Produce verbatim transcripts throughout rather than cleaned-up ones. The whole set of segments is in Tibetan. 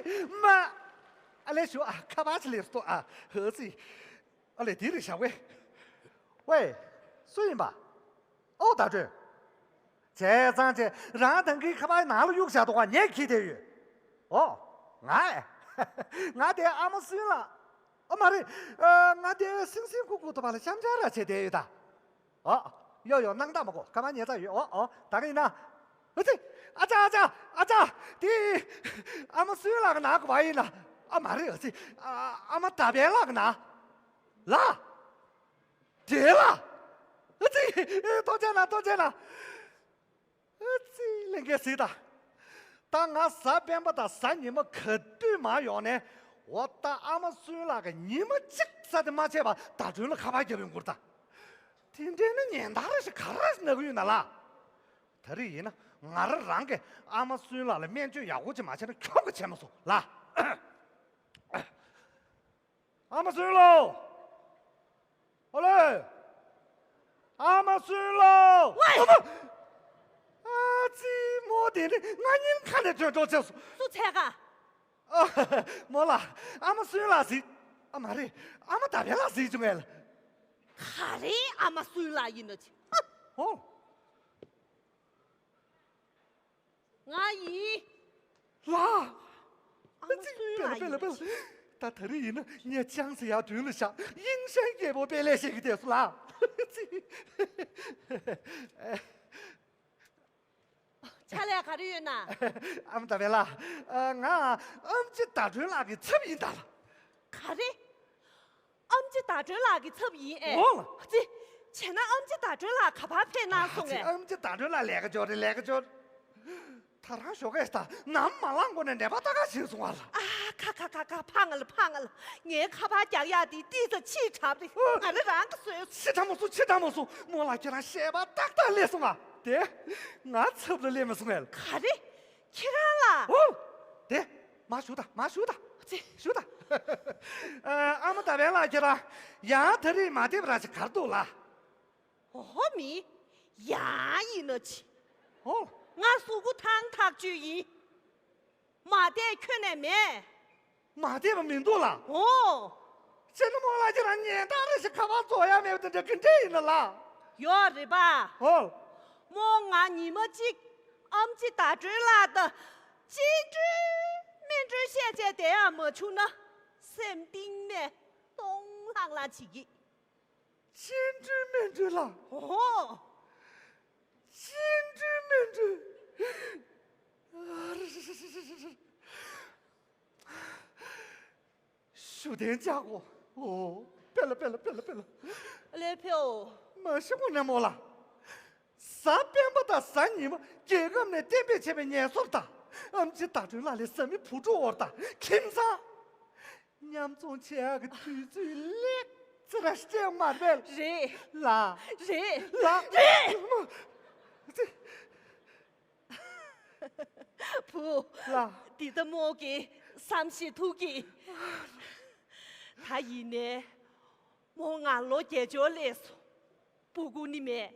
མ། ཨ་ལས་ཞུ་ཨ། ཁ་པར་ཅིག་སླེབས་སོང་ཨ། ཧ་ཙི། ཨ་ལས་དེ་རེད་བཞག་པས། ཝེ། སུ་ཡིན་པ། ཨོ་ད་དྲོད། བྱས་ཙང་བྱས་རང་ད་གིན་ཁ་པར་ནང་ལ་གཡུག་བཞག་འདུག་ག་ངས་ཁྱེར་བསྡད་ཡོད། ཨོ། ང་། ང་དེ་ཨ་མ་སུན་ལགས། ཨ་མ་རེད། ཨ། ང་དེ་སིང་སིང་ཁུག་ཁུག་ཏུ་བ་ལ་གཤམ་འཆར་ར་བྱས་བསྡད་ཡོད་ད། ཨོ། ཡོ་ཡོ་སྣང་དག་མ་གོ་ཁ་པར་ཉན་ས་ཡོད། ཨོ་ཨོ་ད་ག་ཡིན་ན། ཨ་ཙི། ཨ་ཅག་ཨ་ཅག་ཨ་ཅག་དེ་ཨ་མ་སུན་ལགས་ཀྱི་ནང་གི་བ་ཡིན་ན། ཨ་མ་རེད། ཨ་ཙི། ཨ་ཨ་མ་ད་བན་ལགས་ཀྱི་ནང་། ལགས། དེ་ལ། ཨ་ཙི། ཐུགས་རྗེ་གནང་ཐུགས་རྗེ་གནང་། ཨ་ཙི་ལྷན་རྒྱས་གཟིགས་དང་། ད་ང་གཟའ་སྤེན་པ་དང་གཟའ་ཉི་མ་ག་དུས་མར་ཡོང་ནས། འོ་ད་ཨ་མ་སུན་ལགས་ཀྱིས་ཉི་མ་གཅིག་ས་དེ་མ་བྱས་པར་ཟླ་སྒྲོན་ལ་ཁ་པར་བརྒྱབ་ཡོང་གི་རེད་ད། དེ་འདྲའི་ན་ཉན་ཐག་རེ་ཞིག་ག་རེ་ཞིག་ན་གི་ཡོད་ན་ལགས། ད་རེས་ཡིན་ན་ང་རང་རང་གིས་ཨ་མ་སུན་ལགས་ལ་སྨན་བཅོས་ཡག་པོ་ཅིག་མ་བྱས་ན་ཁྱོན་གྱིས་བྱེད་མ་སོང་ལགས། ཨ་མ་སུན་ལོ། ཨོ་ལེ། ཨ་མ་སུན་ལོ། ཝེ། ཨ་མ། ཨ་ཙི། མོ་དེ་ནི་ང་སྙིང་ཁ་ནས་དྲོད་འགྲོ་བྱས་སོང་། སུ་བྱས་ག་ཨ། མོ་ལགས། ཨ་མ་སུན་ལགས་གཟིགས། ཨ་མ་རེད། ཨ་མ་ད་བན་ལགས་གཟིགས་བྱུང་ངས་ལ། ག་རེ་ཨ་མ་སུན་ལགས་ཡིན་ནོ་ཅི། ཨོ། ང་ཡིན། ལགས། ཨ་མ་སུན་ལགས་ཡིན། ད་ད་རེས་ཡིན་ན་ངས་ཅང་ཟེར་ཡག་དུས་ལ་བཞག་དབྱིན་ཧྲན་རྒྱལ་པོ་དཔལ་ལས་བཤད་ཀྱི་བསྡད་སོང་ལགས། ཕྱག་ལས་ག་རེ་ཡོད་ན། ཨ་མ་ད་བན་ལགས། ང་ཨམ་ཆི་ཟླ་སྒྲོན་ལགས་ཀྱི་ཚབ་ཡིན་ད་ལགས། ག་རེ། ཨམ་ཆི་ཟླ་སྒྲོན་ལགས་ཀྱི་ཚབ་ཡིན་ཨེ། འོ་ལགས། ཙི། བྱས་ན་ཨམ་ཆི་ཟླ་སྒྲོན་ལགས་ག་པར་ཕེབས་གནང་སོང་ཨེ། ཨམ་ཆི་ཟླ་སྒྲོན་ལགས་ལས་ཀ་འབྱོར་རེད། ལས་ཀ་འབྱོར། ད་རང་ཞོགས་ཀས་ད་ནམ་མ་ལངས་གོང་ནས་ནད་པ་ལྟ་ག་ཕྱིན་སོང་བ་ལགས། ཨ་ཁ་ཁ་ཁ་ཁ། ཕངས་ལ་ཕངས་ལ། ངའི་ཁ་པར་རྒྱག་ཡག་དེ་ཏི་ཙ་ཕྱིས་དྲགས་ཏེ་ཨོ། ང་རང་རང་གིས་བཟོས་སོང་། ཕྱིས་དྲགས་མ་སོང་། ཕྱིས་དྲགས་མ་སོང་། རྨོ་ལགས་ཁྱེད་རང་བཤད་པ་ཏག་ཏག་སླེབས་སོང་ང་། དེ་ང་ཚབ་ལ་སླེབས་མ་སོང་ངས། ག་རེ། ཁྱེད་རང་ལ། ཨོ། དེ། མར་བཞུགས་དང་། མར་བཞུགས་དང་། ཙི། བཞུགས་དང་། ཨ་མ་ད་བན་ལགས་ཁྱེད་རང་ཡང་ད་རེས་མ་བསྡད་པ་ར་ཅིག་ག་རེ་འདུག་ལགས། ཨོ་མི། ཡང་ཡིན་ནོ་ཅི། ཨོ། ང་གཟུགས་པོ་ཐང་ཐག་ཆོད་ཡིན། མ་བསྡད་ཁྱོན་ནས་མེད། མ་བསྡད་པ་མི་འདུག་ལགས། ཨོ། བྱས་ན་རྨོ་ལགས་ཁྱེད་རང་ཉན་སྟངས་རེ་ཞིག་ཁ་པར་རྫོགས་ཡ་མེད་པ་དེ་འདྲ་ག་འདྲས་ཡིན་ན་ལགས། ཡོད་རེད་པ། ཨོ། རྨོ་ང་ཉི་མ་གཅིག་ཨམ་ཆི་ཟླ་སྒྲོན་ལགས་དང་གཅེན་གཅུང་སྨིན་གྲོལ་བཤད་བྱས་བསྡད་ཡ་མ་བྱུང་ན་སེམས་གཏིང་ནས་སྟོང་ལྷང་ལྷང་བྱེད་ཀྱི། གཅེན་གཅུང་སྨིན་གྲོལ་ལགས། ཨོ། གཅེན་གཅུང་སྨིན་གྲོལ། ཞུ་རྟེན་བཅག་གོ། ཨོ། དཔེ་ལ་དཔེ་ལ་དཔེ་ལ་དཔེ་ལ། ལེ་ཕེའོ། མ་གཞི་ཁོ་ནས་རྨོ་ལགས། གཟའ་སྤེན་པ་དང་གཟའ་ཉི་མ་རྒྱལ་ཁབ་ནས་གཏན་འབེབས་བྱས་པའི་ངལ་གསོ་དང་། ཨམ་ཆི་ཟླ་སྒྲོན་ལགས་ལས་བཟའ་མི་བུ་ཕྲུག་འོར་དང་ཁྱིམ་ཚང་། མཉམ་འཛོམས་བྱེད་ཡག་གི་དུས་ཚོད་ལེགས་ཚེ་ར་སྤྲད་མ་རེད་པས། རེད། ལགས། རེད། ལགས། རེད། བུ། ལགས། འདི་ལྟ་རྨོ་གིས་བསམ་ཤེས་ཐུབ་ཀྱི། ད་ཡིན་ནའི་རྨོ་ང་ལོ་བརྒྱད་ཅུ་སླེབས་སོང་། སྤུ་གུ་ནི་མེད།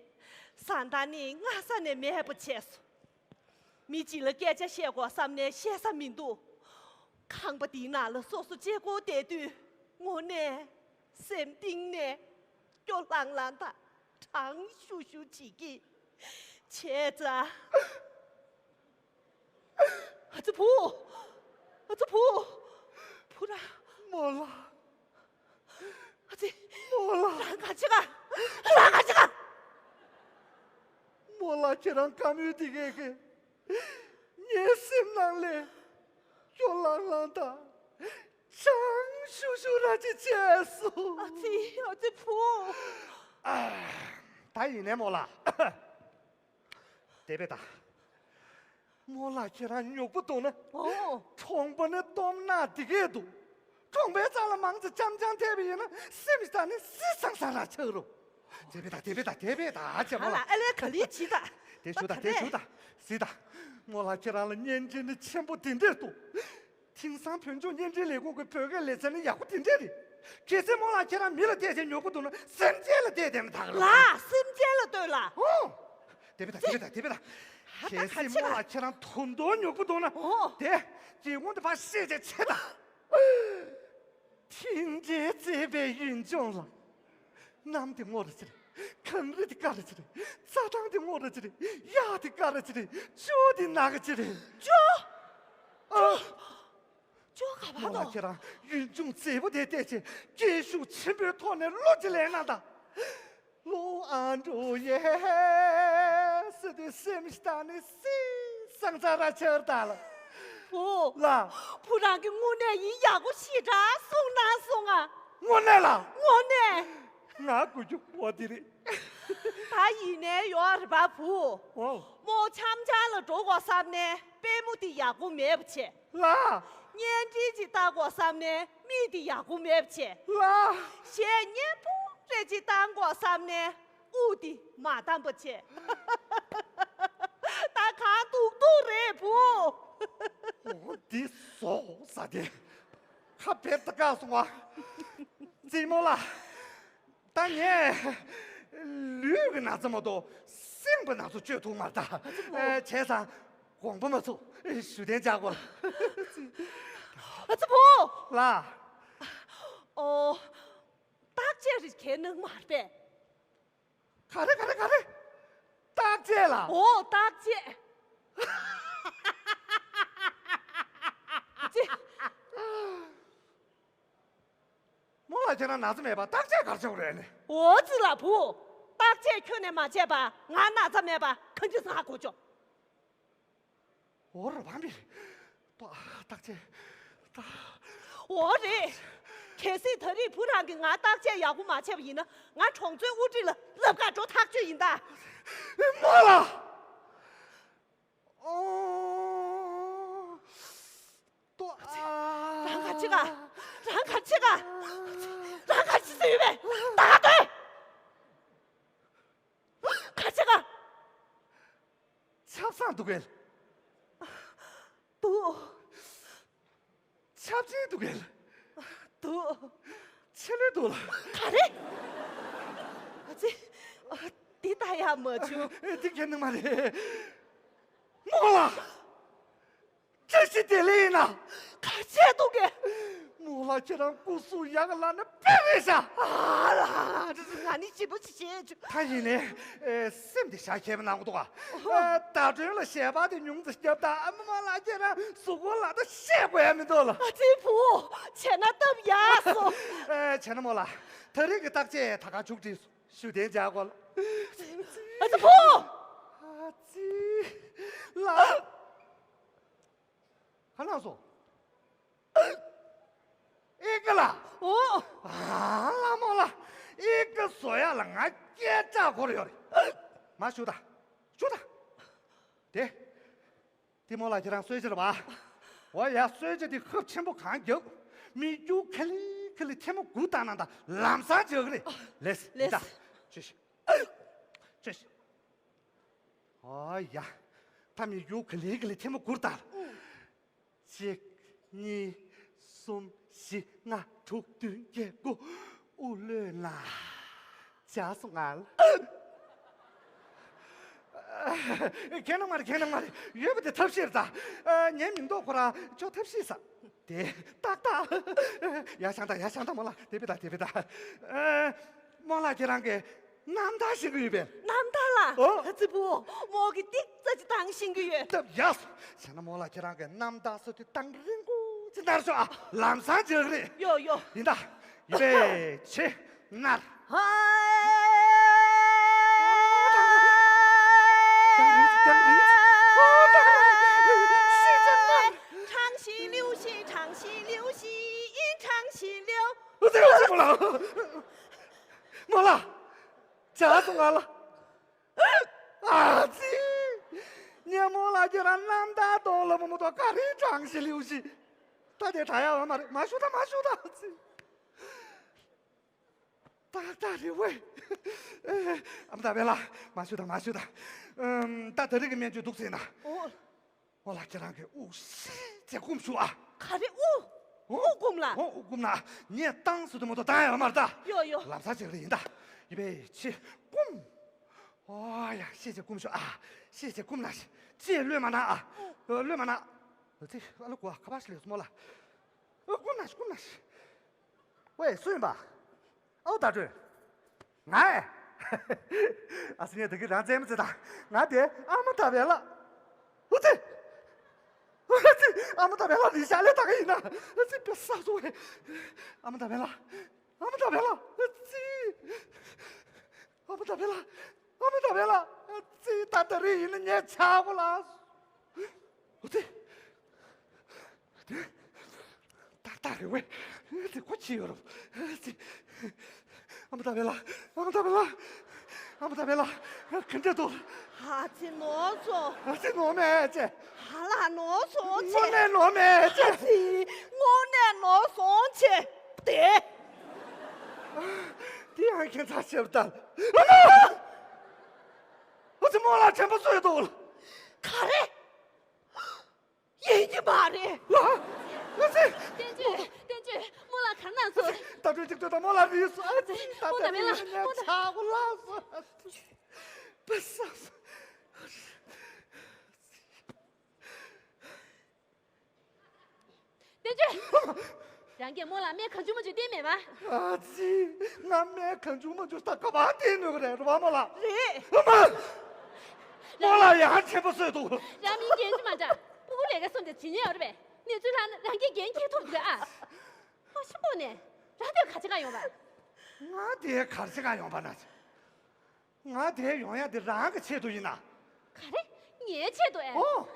བཟའ་ཟླ་ནི་སྔ་ས་ནས་མེད་པ་བྱས་སོང་། མི་གཅིག་ལ་སྐད་ཆ་བཤད་དགོས་བསམ་ནས་བཤད་ས་མི་འདུག་ཁང་པ་འདིའི་ནང་ལ་སོ་སོ་གཅིག་པོ་བསྡད་དུས་དངོས་གནས་སེམས་གཏིང་ནས་སྐྱོ་ལྷང་ལྷང་དང་གྲང་ཤུར་ཤུར་བྱེད་ཀྱི། བྱས་ཙང་། ཨ་ཙི་བུ། ཨ་ཙི་བུ། བུ་ར། རྨོ་ལགས། ཨ་ཙི། རྨོ་ལགས། རང་ག་ཅི་ག་རང་ག་ཅི་ག་རྨོ་ལགས་ཁྱེད་རང་བཀའ་མོལ་འདི་གས་གས། ངའི་སེམས་ནང་ལས་སྐྱོ་ལྷང་ལྷང་དང་གྲང་ཤུར་ཤུར་ར་ཅིག་བྱས་སོང་། ཨ་ཙི། ཨ་ཙི་བུ། ཨ། ད་ཡིན་ནའི་རྨོ་ལགས། དེ་བས་ད། རྨོ་ལགས་ཁྱེད་རང་མྱུག་པོ་འདུག་ན། ཨོ། གྲོང་པ་ནས་སྟོབས་ནག་འདི་གས་འདུག་གྲོང་པའི་རྩ་ལ་མང་ཙམ་འཆམ་འཆམ་ཐེབས་པ་ཡིན་ན་སེམས་ཤིག་ད་ནི་སི་སང་སང་ར་ཆགས་རུང་། དེ་བས་ད། དེ་བས་ད། དེ་བས་ད། ཨ་ཅེ་རྨོ་ལགས། ཨ་ལས་ག་ལེ་བྱེད་ད། དེ་ཞུ་ད། དེ་ཞུ་ད། གཟིགས་ད། རྨོ་ལགས་ཁྱེད་རང་ལ་བརྙན་འཕྲིན་ནི་ཆེན་པོ་དེ་འདྲས་འདུག་དེང་སང་བོད་ལྗོངས་བརྙན་འཕྲིན་ལས་ཁུངས་ཀྱི་བོད་སྐད་ལེ་ཚན་ནི་ཡག་པོ་དེ་འདྲས་རེད། གལ་སྲིད་རྨོ་ལགས་ཁྱེད་རང་མི་ལ་བལྟས་བྱས་མྱུག་པོ་འདུག་ན་སེམས་ཅན་ལ་བལྟས་བསྡད་ན་ད་ག་རེད། ལགས། སེམས་ཅན་ལ་ལྟོས་ལ། ཨོ། དེ་བས་ད། དེ་བས་ད། དེ་བས་ད། ད་ད་གལ་སྲིད་རྨོ་ལགས་ཁྱེད་རང་དོན་དུ་ཉོབ་པོ་འདུག་ན། ཨོ། དེ་སྒེའུ་ཁུང་དེ་ཕར་ཕྱེས་བྱས་ཕྱེ་དང་། དེ་འདྲའི་མཛེས་པའི་ཡུལ་ལྗོངས་ལ། གནམ་དེ་སྔོ་ར་ཅི་རེད། གངས་རི་དེ་དཀར་ར་ཅི་རེད། རྩྭ་ཐང་དེ་སྔོ་ར་ཅི་རེད། གཡག་དེ་དཀར་ར་ཅི་རེད། ཅོ་དེ་ནག་ག་ཅི་རེད། ཅོ། ཨ། ཅོ་ག་བ་རྨོ་ལགས་དོ། ཁྱེད་རང་ཡུལ་ལྗོངས་མཛེས་པོ་དེ་བལྟས་བྱས་སྐད་ཤུགས་ཆེན་པོའི་ཐོག་ནས་བློ་ཅིག་ལེན་གནང་དང་། བློ་ཨ་འགྲོ་ཡེ་ཟེར་དུས་སེམས་གཏན་ནས་སི་སང་ཚ་ར་ཆར་ད་ལ། བུ། ལ། བུ་རང་གི་དངོས་གནས་ཡིན་ཡག་པོ་ཞེ་དྲག་གསུངས་གནང་སོང་ང་། དངོས་གནས་ལ། དངོས་གནས། ང་དགོས་རྒྱུ་བོ་དེ་རེད། ད་ཡིན་ནའི་ཡོད་རེད་པ་བུ། ཨོ། རྨོ་འཆམ་འཆམ་ལ་འགྲོ་དགོས་བསམ་ནའི་པུས་མོ་དེ་ཡག་པོ་མེད་པ་བྱས། ལ། བརྙན་འཕྲིན་ཅིག་བལྟ་དགོས་བསམ་ནའི་མིག་དེ་ཡག་པོ་མེད་པ་བྱས། ལ། གཞས་སྙན་པོ་རེ་ཅིག་བཏང་དགོས་བསམ་ནའི་དབུགས་དེ་མ་བཏང་པ་བྱས། ད་གང་སྡུག་སྡུག་རེད་བུ། འོ་འདི་བཟོ་ས་དེ་ཁ་བེར་ད་བཀག་སོང་བ། རྩེད་མོ་ལ། ད་ངས་ལུས་ཀྱི་ན་ཚ་མ་གཏོགས་སེམས་པའི་ན་ཚ་བཅོས་ཐུབ་མ་རེད་ད། ཨ་ཙི་བུ། ཨ། བྱས་ཙང་དགོངས་པ་མ་ཚོམས། ཞུ་རྟེན་འཇགས་དགོས། ཨ་ཙི་བུ། ལ། ཨོ། བརྟག་དཔྱད་རེ་གལ་གནང་མ་རེད་པས། ག་རེ་ག་རེ་ག་རེ། བརྟག་དཔྱད་ལ། ཨོ། བརྟག་དཔྱད། ཅི། རྨོ་ལགས་ཁྱེད་རང་ན་ཚ་མེད་པ་བརྟག་དཔྱད་ག་རེ་བྱེད་དགོས་རེད་ནི། འོ་ཙི་ལ་བུ། བརྟག་དཔྱད་ཁྱོན་ནས་མ་བྱས་པ་ང་ན་ཚ་མེད་པ་གང་ཅི་ཟ་གོ་ཆོག་འོ་རུ་བམ་པི། ཏོ་བརྟག་དཔྱད། ཏ། འོ་རེད། གལ་སྲིད་ད་རེས་བུ་རང་གིས་ང་བརྟག་དཔྱད་ཡག་པོ་མ་བྱས་པ་ཡིན་ན་ང་གྲོང་ཚོའི་དབུ་ཁྲིད་ལ་ལབ་ཁ་འགྲོ་ཐག་ཆོད་ཡིན་ད། རྨོ་ལགས། ཨོ། ཏོ། རང་ག་ཅི་ག་རང་ག་ཅི་ག་རང་ག་ཅི་ཟེར་ཡོད་པས་ད་ག་ལྟོས། ག་ཅི་ག་ཆབ་གསང་འདུག་གས། འདུག་ཆབ་ཆེན་འདུག་གས། འདུག་ཆེ་ལོས་འདུག་ལ། ག་རེ། ཨ་ཙི། ཨ། འདི་ལྟ་ཡག་མ་བྱུང་། ཨ། འདི་གལ་གནང་མ་རེད། རྨོ་ལགས། བཀྲ་ཤིས་བདེ་ལེགས་ཡིན་ན། ག་བྱས་འདུག་གས། རྨོ་ལགས་ཁྱེད་རང་སྐུ་གཟུགས་ཡག་ལ་ན་དཔེ་རེད་ཤག་ཨ་ལ་ལ་ལ། ང་ནི་ཞིབ་པོ་ཞིག་བཤད་བཅུག་ད་ཡིན་ནའི། ཨེ། སེམས་དེ་བཞག་མཁས་པ་གནང་གི་འདུག་ག་ཨ། ཟླ་སྒྲོན་ལ་ཞལ་པར་དེ་ཉུང་ཙམ་བརྒྱབ་དང་། ཨ། རྨོ་ལགས་ཁྱེད་རང་གཟུགས་པོ་ལ་ད་བཤད་དགོས་ཡ་མི་འདུག་ལ། ཨ་ཙི་བུ། བྱས་ན་སྟབས་ཡག་སོང་། ཨེ། བྱས་ན་རྨོ་ལགས། ད་རེས་ཀྱི་བརྟག་དཔྱད་ད་ག་མཇུག་སྒྲིལ་སོང་། ཞུ་རྟེན་འཇགས་དགོས་ལ། ཨ་ཙི་བུ། ཨ་ཙི། ལགས། ག་ལ་སོང་། ཨེ་ཀ་ལ། ཨོ། ཨ་ལ་མོ་ལ། ཨེ་ཀ་བཟོ་ཡ་ལ་ང་སྐད་གྲགས་འཁོར་ཡོད་རེད། མ་ཞུ་ད། ཞུ་ད། དེ། དེ་མོ་ལ་ཁྱེད་རང་གསོལ་ཇ་རེད་པ། འོ་ཡ། གསོལ་ཇ་དེ་ཁབ་ཆེན་པོ་གང་རྒྱག་མི་རྒྱུ་ག་ལེ་ག་ལེ་ཐེངས་མ་དགུ་བཏང་ན་ད་ལམ་སང་འཇགས་གི་རེད། ལེས། ལེས། ད། ཅོ་ཤི། ཅོ་ཤི། ཨོ་ཡ། ད་མི་རྒྱུ་ག་ལེ་ག་ལེ་ཐེངས་མ་དགུ་བཏང་། གཅིག་གཉིས། གསུམ། བཞི། ལྔ། དྲུག་བདུན། བརྒྱད། དགུ། དབུགས་ལོས་ན། བྱས་སོང་ང་། ཁྱེད་རང་མ་རེད། ཁྱེད་རང་མ་རེད། ཡོད་པ་དེ་ཐབས་ཤེས་རེད་ད། ཉན་མི་འདུག་ཁོ་རང་ཅོ་ཐབས་ཤེས་ས། དེ་ཏག་ཏག་ཡ་ཤང་ད། ཡ་ཤང་ད་མོ་ལ། དེ་བི་ད། དེ་བི་ད། མོ་ལ་ཁྱེད་རང་གི་རྣམ་ཐར་ཤེས་ཀྱི་ཡོད་པས། རྣམ་ཐར་ལ། ཨོ། ཨ་ཙི་བུ། མོ་གི་ཏིག་ཙ་ཅིག་བཏང་ཤེས་ཀྱི་ཡོད། སྟབས་ཡག་སོང་། བྱས་ན་མོ་ལ་ཁྱེད་རང་གི་རྣམ་ཐར་སོ་དུས་དང་རིང་པོ་ཅིག་ནར་ཤོག་ཨ། ལམ་སང་འཇགས་ཀྱི་རེད། ཡོ་ཡོ། ཡིན་ད། ཡིན་པས་ཆེ་ནར། ཧའི། ཨོ། དང་རིང་ཅིག། དང་རིང་ཅིག། ཨོ། དང་རིང་ཅིག། ཤི་ཅང་ནར། 唱起流行，流行，唱起流。 ཨོ་ཙི། ཨོ་ཙི། མོ་ལ། མོ་ལ། བྱས་སོང་ང་ལ། ཨ་ཙི། ངས་མོ་ལ་ཁྱེད་རང་རྣམ་ཐར་གཏོང་ལབ་མ་གཏོགས་ག་རེ་唱起流行། ད་དེ་དྲག་ཡག་ཡོད་མ་རེད། མ་ཞུ་ད། མ་ཞུ་ད། ཨ་ཙི། ཏག་ཏག་རེད་ཝེ། ཨ་མ་ད་བེ་ལ། མ་ཞུ་ད། མ་ཞུ་ད། ཨམ། ད་ད་རེས་ཀྱི་སྨན་བཅོས་འདུག་ཟེར་ན། ཨོ། མོ་ལ་ཁྱེད་རང་གིས་དབུགས་ཤིག་ཅིག་སྒོམ་ཞུ་ཨ། ག་རེ་དབུགས། ཨོ། དབུགས་སྒོམ་ལ། ཨོ། དབུགས་སྒོམ་ན། ངས་བཏང་ཟེར་དུས་མ་གཏོགས་བཏང་ཡ་ཡོད་མ་རེད་ད། ཡོ་ཡོ། ལམ་སང་ཅིག་རེད། ཡིན་ད། ཡིན་པས་ཆེ། སྒོམ། ཨོ་ཡ། ཤེས་བྱས་སྐུམ་ཤོག་ཨ། ཤེས་བྱས་སྐུམ་ན་ཤི། ཅེས་བློས་མ་ན་ཨ། ཨོ། བློས་མ་ན། ཨོ་ཙི། ཨ་ལོ་གོ་ཨ། ཁ་པར་ཞིག་ལས་སོ་མོ་ལ། ཨོ། སྐུམ་ན་ཤི། སྐུམ་ན་ཤི། ཝེ། སུ་ཡིན་པ། ཨོ། ད་དྲོད། ང་ཨེ། ཨ་སི་ངས་ད་གི་རང་རྩེད་མོ་རྩེ་དང་། ང་དེ་ཨ་མ་ད་བེ་ལ། ཨོ་ཙི། ཨོ་ཙི། ཨ་མ་ད་བེ་ལ་རི་ཤ་ལེ་ད་གི་ཡིན་ན། ཨོ་ཙི། པེ་ས་སོ་ཝེ། ཨ་མ་ད་བེ་ལ། ཨ་མ་ད་བེ་ལ། ཨོ་ཙི། ཨ་མ་ད་བེ་ལ། ཨ་མ་ད་བེ་ལ། ཨོ་ཙི། ད་ད་རེས་ཡིན་ན་ངས་ཆག་གོ་ལ། ཨོ་ཙི། ཏག་ཏག་རེད་ཝེ། ཨོ་ཙི། ཁོ་ཅི་ཡོད་རུ། ཨོ་ཙི། ཨ་མ་ད་བེ་ལ། ཨ་མ་ད་བེ་ལ། ཨ་མ་ད་བེ་ལ། ག་འདྲ་འདུག་ཨ་ཙི། ནོར་སོང་། ཨ་ཙི། ནོར་མེད་ཅེ། ཧ་ལ། ནོར་སོང་ཅེ། དངོས་གནས་ནོར་མེད་ཅེ། ཨ་ཙི། དངོས་གནས་ནོར་སོང་ཅེ། དེ། དེ་ཡང་ཁྱད་མཚར་ཆེ་བ་ལྟར། ཨ་ཙི། རྨོ་ལགས་དྲན་པ་གསོས་འདུག་ག་རེ། ཡིན་གྱི་མ་རེད། ཨ་ཙི། བསྟན་བཅོས། བསྟན་བཅོས། རྨོ་ལགས་ག་རེ་གནང་སོང་། ད་དྲོད་ཅིག་ཏུ་ད་རྨོ་ལགས་རིལ་སོང་། ཨ་ཙི། རྨོ་ལགས་མེད་ལ། རྨོ་ལགས། ཆག་གོ་ལ་སོང་། པེ་ས་སོ། བསྟན་བཅོས། རང་གིས་རྨོ་ལགས་སྨན་གང་བྱུང་མ་བྱུང་བསྟེན་མེད་པ། ཨ་ཙི། ང་སྨན་གང་བྱུང་མ་བྱུང་ད་ག་པར་བསྟེན་ནུས་རེད། རེད་པ་རྨོ་ལགས། རེད། ཨ་མ། རྨོ་ལགས་ཡང་དྲན་པ་གསོས་འདུག་རང་མིང་རྒན་གྱི་མ་འདྲ། སྤུ་གུ་ལས་ཀ་སོང་དེ་བྱེད་ཉེན་ཡོད་རེད་པས། གནས་ཚུལ་ལྷག་ན་རང་གིས་འགན་འཁྱེར་ཐུབ་འདུག་ཨ། ཨ་ཤི་པོ་ནས་རང་དེ་ག་ཅི་ག་ཡོང་བ། ང་དེ་ག་ཅི་ག་ཡོང་བ་ན། ང་དེ་ཡོང་ཡ་དེ་རང་གི་ཆེད་དུ་ཡིན་ན། ག་རེ། ངའི་ཆེད་དུ་ཨེ། ཨོ།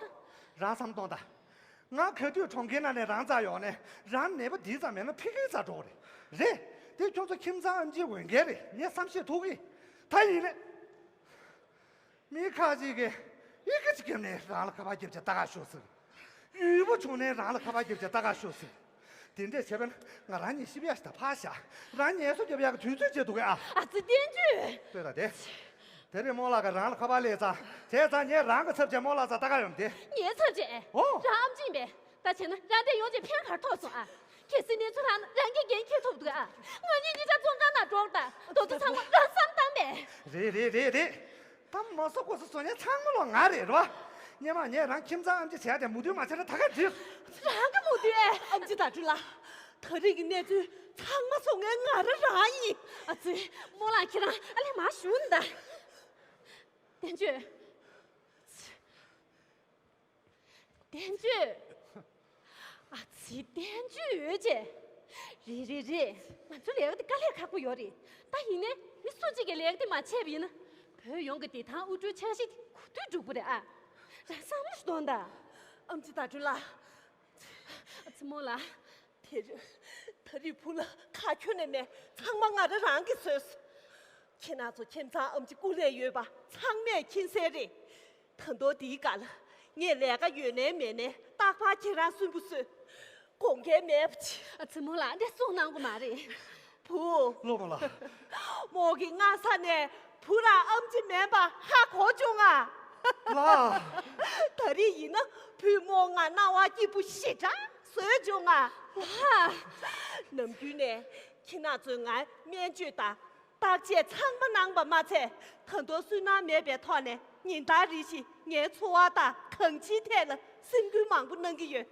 རང་བསམ་གཏོང་དང་། ང་ག་དུས་གྲོང་ཁྱེར་ནང་ནས་རང་རྩ་ཡོང་ནས་རང་ནད་པ་འདི་ཙམ་མེད་ན་ཕ་གིའི་རྩ་འགྲོ་གི་རེད། རེད། དེ་ཁྱོད་ཚོ་ཁྱིམ་ཚང་ཨེམ་ཆིའི་འོས་འགན་རེད། ངས་བསམ་ཤེས་ཐུབ་གི། ད་ཡིན་ནས། མི་ཁ་ཅིག་གིས་ཡི་གེ་ཅིག་བརྒྱབ་ནས་རང་ལ་ཁ་པར་བརྒྱབ་བྱས་ལྟ་ག་ཤོག་ཟེར། ཡུལ་པོ་བྱུང་ནས་རང་ལ་ཁ་པར་བརྒྱབ་བྱས་ལྟ་ག་ཤོག་ཟེར། དེ་འདྲས་བྱས་པས་ན་ང་རང་ཉིད་ཤི་བ་ཡ་ཞིག་ད་ཕར་བཞག་རང་ངལ་གསོ་རྒྱབ་ཡག་གི་དུས་ཚོད་བྱེད་འདུག་གས་ཨ། ཨ་ཙི་བསྟན་བཅོས། ལྟོས་དང་དེ། དེ་རིང་རྨོ་ལགས་ཀྱིས་རང་ལ་ཁ་པར་སླེབས་ཙང་། བྱས་ཙང་ངས་རང་གི་ཚབ་བྱས་རྨོ་ལགས་རྩར་ལྟ་ག་ཡོང་དེ། ངའི་ཚབ་བྱས། ཨོ། རང་ཨམ་ཆི་ཡིན་པས། ད་བྱས་ན་རང་འདིར་ཡོང་རྗེས་ཕན་ག་རེ་ཐོགས་སོང་ཨ། གལ་སྲིད་གནས་ཚུལ་ལྷག་ན་རང་གིས་འགན་འཁྱེར་ཐུབ་འདུག་ཨ། ང་གཉིས་གཉིས་ཆ་བཙོན་ཁང་ནང་འགྲོ་དང་། དེ་ཚོ་ཚང་མ་རང་བསམ་བཏང་པས། རེད་རེད་རེད་རེད། ད་མ་སོ་གོ་སོ་སོ་ཉེ་ཚང་མ་ལོ་ང་རེད་རོ། སྙེ་མ་ངས་རང་ཁྱིམ་ཚང་ཨམ་ཆི་བྱས་ཏེ་མུ་མཐུད་མ་བྱས་ན་ད་ག་འགྲིག་རང་གི་མུ་མཐུད་ཨེ། ཨམ་ཆི་ད་དྲུ་ལ། ད་རེས་ཀྱི་གནས་ཚུལ་ཚང་མ་སོ་ངའི་ང་རང་རང་ཡིན། ཨ་ཙི། རྨོ་ལགས་ཁྱེད་རང་ཨ་ལས་མ་ཞུ་ན་ད། བསྟན་བཅོས། བསྟན་བཅོས། ཨ་ཙི་བསྟན་བཅོས་ཡོད་ཅེ། རེད་རེད་རེད། ང་ཚོའི་ལས་ཀ་དེ་དཀའ་ལས་ཁག་པོ་ཡོད་རེད། ད་ཡིན་ནའི་མི་སུ་གཅིག་གིས་ལས་ཀ་དེ་མ་བྱས་པ་ཡིན་ན། བོད་ཡོངས་ཀྱི་བདེ་ཐང་དབུལ་སྒྲོལ་འཆར་གཞི་དེ་གོ་དུས་འགྲུབ་ཀྱི་རེད་ཨ། རང་བསམ་བློ་ཞིག་གཏོང་དང་། ཨམ་ཆི་ད་དྲུ་ལ། ཨ་ཙི་རྨོ་ལགས། དེ་རིང་ད་རེས་བུ་ལ་ཁ་ཁྱོན་ནས་མེད། ཚང་མ་ང་རང་རང་གིས་བཟོས། ཁྱེད་རང་ཚོ་ཁྱིམ་ཚང་ཨམ་ཆི་སྐུ་ལས་ཡོད་པ་ཚང་མས་མཁྱེན་གསལ་རེད། ད་དུང་འདིའི་སྒང་ལ་ངས་ལས་ཀ་ཡོད་ནའི་མེད་ནའི་རྟག་པར་ཁྱེད་རང་སུན་པོ་བཟོས། དགོངས་འགལ་མེད་པ་ཅིག་ཨ་ཙི་རྨོ་ལགས་འདི་གསུང་གནང་དགོས་མ་རེད། བུ། ལོ་མོ་ལ། རྨོ་གི་སྔ་ས་ནས་བུ་རང་ཨམ་ཆི་མིན་པ་ཧ་གོ་བྱུང་ང་། ལ། ད་རེས་ཡིན་ན་བུས་རྨོ་ང་སྣང་བ་སྐྱིད་པོ་ཞེ་དྲག་བཟོས་བྱུང་ང་། ལ། ནམ་རྒྱུན་ནས་ཁྱེད་རང་ཚོས་ང་སྨན་བཅོས་དང་བརྟག་དཔྱད་ཚང་མ་གནང་བ་མ་ཚད། ད་དུང་སུན་སྣང་མེད་པའི་ཐོག་ནས་ཉིན་ལྟར་རེ་བཞིན་ངའི་འཚོ་བ་དང་གང་ཅིའི་ཐད་ལ་སེམས་ཁུར་མང་པོ་གནང་གི་ཡོད།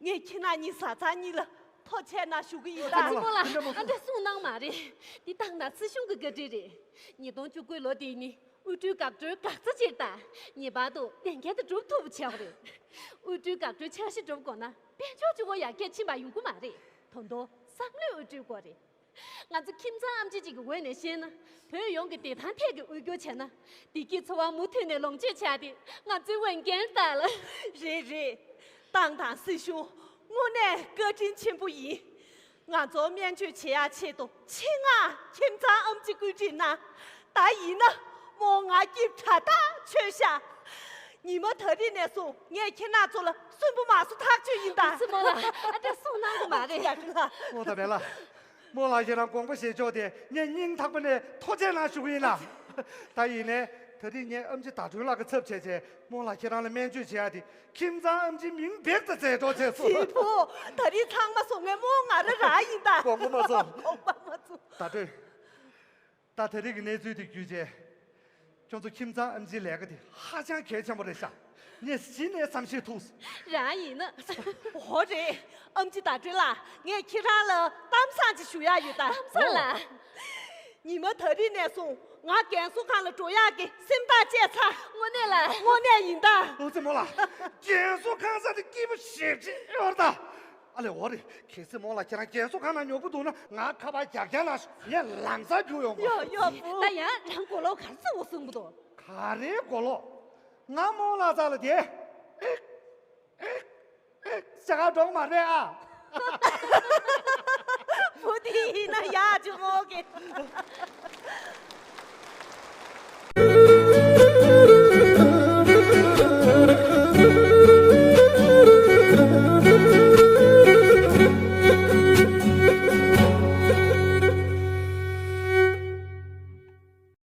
ངས་ཁྱེད་རང་གཉིས་བཟའ་ཚང་གཉིས་ལ་ཐུགས་རྗེ་ཆེ་གནང་ཞུ་གི་ཡིན་ད། ཨ་ཙི་རྨོ་ལགས། ཨ་འདྲ་གསུང་གནང་མ་རེད། འདི་ཏང་དང་སྲིད་གཞུང་གི་བཀའ་དྲིན་རེད། ཉིས་སྟོང་བཅུ་དགུའི་ལོ་འདི་ནི་དབུལ་སྒྲོལ་འགག་སྒྲོལ་འགག་རྩ་ཅིག་དང་། ངེས་པར་དུ་ལས་འགན་དེ་སྒྲུབ་ཐུབ་པ་བྱེད་དགོས་རེད། དབུལ་སྒྲོལ་འགག་སྒྲོལ་འཆར་གཞི་སྒྲུབ་དགོས་ན་དཔལ་འབྱོར་སྤྱི་བོ་ཡར་རྒྱས་ཕྱིན་པ་ཡོང་གི་མ་རེད། ད་དུང་བསམ་བློའི་དབུལ་སྒྲོལ་དགོས་རེད། ང་ཚོ་ཁྱིམ་ཚང་ཨམ་ཆི་གཅིག་གི་ངོས་ནས་བཤད་ན། བོད་ཡོངས་ཀྱི་བདེ་ཐང་ཐད་ཀྱི་དབུལ་སྐྱོར་བྱས་ན། བདེ་སྐྱིད་འཚོ་བ་མུ་མཐུད་ནས་ལོངས་སྤྱོད་བྱ་དེ་ང་ཚོའི་འོས་འགན་རེད་ད་ལ། རེད་རེད། ཏང་དང་སྲིད་གཞུང་དངོས་གནས་བཀའ་དྲིན་ཆེན་པོ་ཡིན། ང་ཚོ་སྨན་བཅོས་བྱེད་ཡག་ཆེད་དུ་ཆེད་མངགས་ཁྱིམ་ཚང་ཨམ་ཆི་བཀོད་སྒྲིག་གནང་། ད་ཡིན་ན་རྨོ་ང་སྐྱིད་དྲག་ཐག་ཆོད་ཤག་ཉི་མ་ད་རེས་ནས་བཟུང་ངས་ཁྱེད་རྣམ་ཚོ་ལ་སུན་པོ་མ་བཟོ་ཐག་ཆོད་ཡིན་ད། ཨ་ཙི་རྨོ་ལགས། ཨ་འདྲ་གསུང་གནང་དགོས་མ་རེད། ཡ་ཁྲི་ལགས། རྨོ་ད་བེ་ལ། རྨོ་ལགས་ཁྱེད་རང་དགོངས་པ་བཞེས་ཕྱོགས་དེ་ངས་སྙིང་ཐག་པ་ནས་ཐུགས་རྗེ་གནང་ཞུ་གི་ཡིན་ལགས། ད་ཡིན་ནའི་ད་རེས་ངས་ཨམ་ཆི་ཟླ་སྒྲོན་ལགས་ཀྱི་ཚབ་བྱས་བྱས་རྨོ་ལགས་ཁྱེད་རང་ལ་སྨན་བཅོས་བྱེད་ཡ་དེ་ཁྱིམ་ཚང་ཨམ་ཆིའི་མིང་འབོད་དེ་མཛད་རོགས་བྱས་སོང་། ཞིག་པོ། ད་རེས་ཚང་མ་སོང་ངས་རྨོ་ང་རང་རང་ཡིན་ད། དགོངས་པ་མ་ཚོམས། དགོངས་པ་མ་ཚོམས། ཟླ་སྒྲོན། ད་ད་རེས་ཀྱི་གནས་ཚུལ་དེ་བརྒྱུད་བྱས། ཁྱོད་ཚོ་ཁྱིམ་ཚང་ཨེམ་ཆིའི་ལས་ཀ་དེ་ཧ་ཅང་གལ་ཆེན་པོ་རེད་ཤག་ངས་གཞི་ནས་བསམ་ཤེས་ཐུབ་སོང་། རང་ཡིན་ན། འོ་རེད། ཨེམ་ཆི་ཟླ་སྒྲོན་ལགས། ངས་ཁྱེད་རང་ལ་གཏམ་བཟང་ཅིག་ཞུ་ཡག་ཡོད་ད། གཏམ་བཟང་ལགས། ཉི་མ་ད་རིང་ནས་བཟུང་ང་རྒན་གསོ་ཁང་ལ་འགྲོ་ཡག་གི་སེམས་ཐག་བཅད་ཚར། དངོས་གནས་ལགས། དངོས་གནས་ཡིན་ད། ཨོ་ཙི་མོ་ལགས། རྒན་གསོ་ཁང་ཟེར་དེ་སྐྱིད་པོ་ཞེ་དྲག་ཡོད་རེད་ད། ཨ་ལས་འོ་རེད། གལ་སྲིད་མོ་ལགས་ཁྱེད་རང་རྒན་གསོ་ཁང་ནང་ཉོབ་པོ་འདུག་ན་ང་ཁ་པར་རྒྱག་རྒྱག་གནང་ཤོག་ངས་ལམ་སང་རྒྱུགས་ཡོང་གོ། ཡོ་ཡོ་བུ། ད་ཡང་རང་མགོ་ལོག་ག་རེ་བཙུགས་པ་གསུང་གི་འདུག་ག་རེའི་མགོ་ལོག་ང་མོ་ལགས་རྩ་ལ་དེ། ཨེ་ཨེ་ཨེ་ཟེར་ག་འགྲོ་གི་མ་རེད་ཨ། བུ་དེ་ཡིན་ན་ཡག་ཅིག་མོ་གི།